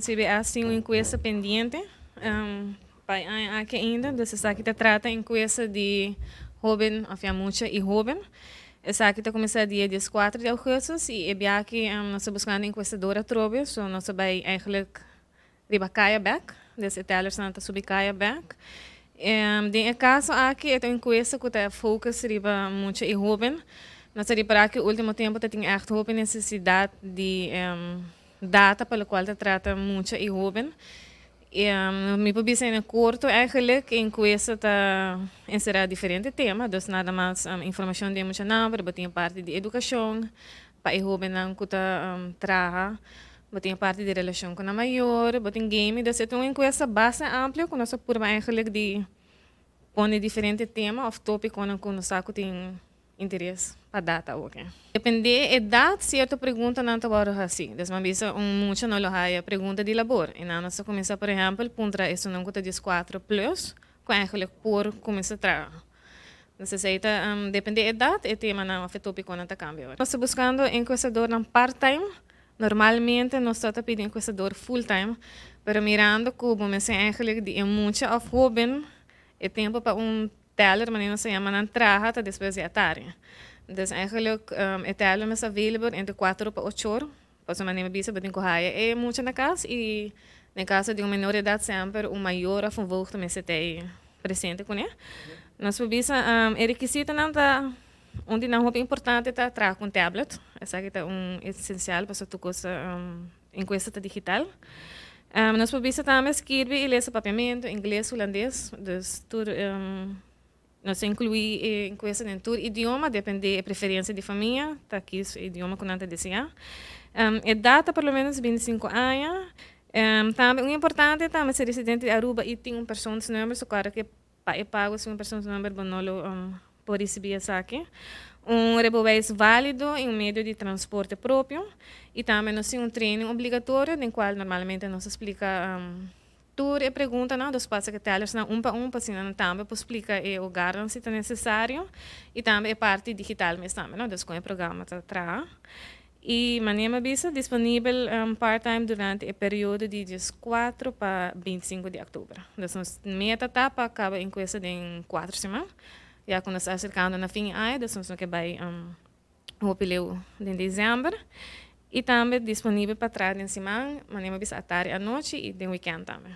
CBS tin un enkuesta pendiente pa aki ainda. Dus esaki ta trata enkuesta di hóben, òf mucha i hóben. Esaki ta kuminsá dia 4 di ougùstùs i e biaha aki nos ta buskando enkuestadó atrobe, so nos ta bai eigenlijk riba kaya bèk, dus e tellers nan ta subi kaya bèk. Den e kaso aki, e enkuesta ku ta focus riba mucha i hóben. Nos a ripará ku último tempu tin echt hopi nesesidat di data pa loke ta trata mucha i hóben. Mi por bisa in korto eigenlijk, enkuesta ta enserá diferente tema, dus nada mas informashon di mucha nan, pero tin parti di edukashon, pa e hóbennan ku ta traha, tin parti di relashon ku e mayor, tin game, dus e un enkuesta bastante amplio, ku nos a purba eigenlijk di pone diferente tema òf tópiko ku nos ku tin interes pa data, ok. Dependé edat, sierto pregunta nan ta wòrdu hasí. Dus m'a bisa un mucha no lo haya pregunta di labor. I nan nos kuminsá, por ehèmpel, puntra esun ku ta 4 plus, ku eigenlijk por kuminsá traha. Dus esei ta dependé edat, e tema nan òf tópiko nan ta kambia. Nos ta buskando enkuestadó nan part-time. Normalmente nos ta pidiendo enkuestadó full-time, pero mirando ku mester eigenlijk di mucha òf hóben, e tempu pa un teller, manera nos yama nan, traha te despues di atardi. Dus eigenlijk e teller ta available entre 4 pa 8 or. Pasobra manera bisa, bo tin ku haya e mucha na kas i den kaso di un menor edat semper un mayor òf un voogd mester ta presente kuné. Nos bisa e rekisitonan ta un di nan hopi importante ta traha ku tablet. Esaki ta un esensial pa tur kos enkuesta ta digital. Nos por bisa tambe skirbi i lesa papiamentu, ingles, hulandes, dus tur nos ta inkluí enkuesta den tur idioma, dependé di preferensia di famia, ta ki idioma ku nan ta deseá. Edat por lo menos 25 aña. Tambe un importante tambe ser residente di Aruba i tin un persoonsnummer, so klaro ku pa e pago sin un persoonsnummer bo no lo por risibí esaki. Un rijbewijs válido i un medio di transporte propio i tambe nos tin un training obligatorio den kual normalmente nos ta splika tur e preguntanan, dus pasa ku tellers nan un pa un, pa asina tambe por splika e hogar si ta nesesario i tambe e parti digital mes tambe, no? Dus kon e programa ta traha. I manera m'a bisa disponibel part-time durante e periodo di 4 pa 25 di òktober. Dus nos meta ta pa kaba enkuesta den 4 siman. Ya ku nos ta aserkando na fin di aña, dus nos no ke bai hopi leu den desèmber. I tambe disponibel pa traha den siman, manera m'a bisa atardi, anochi i den weekend tambe.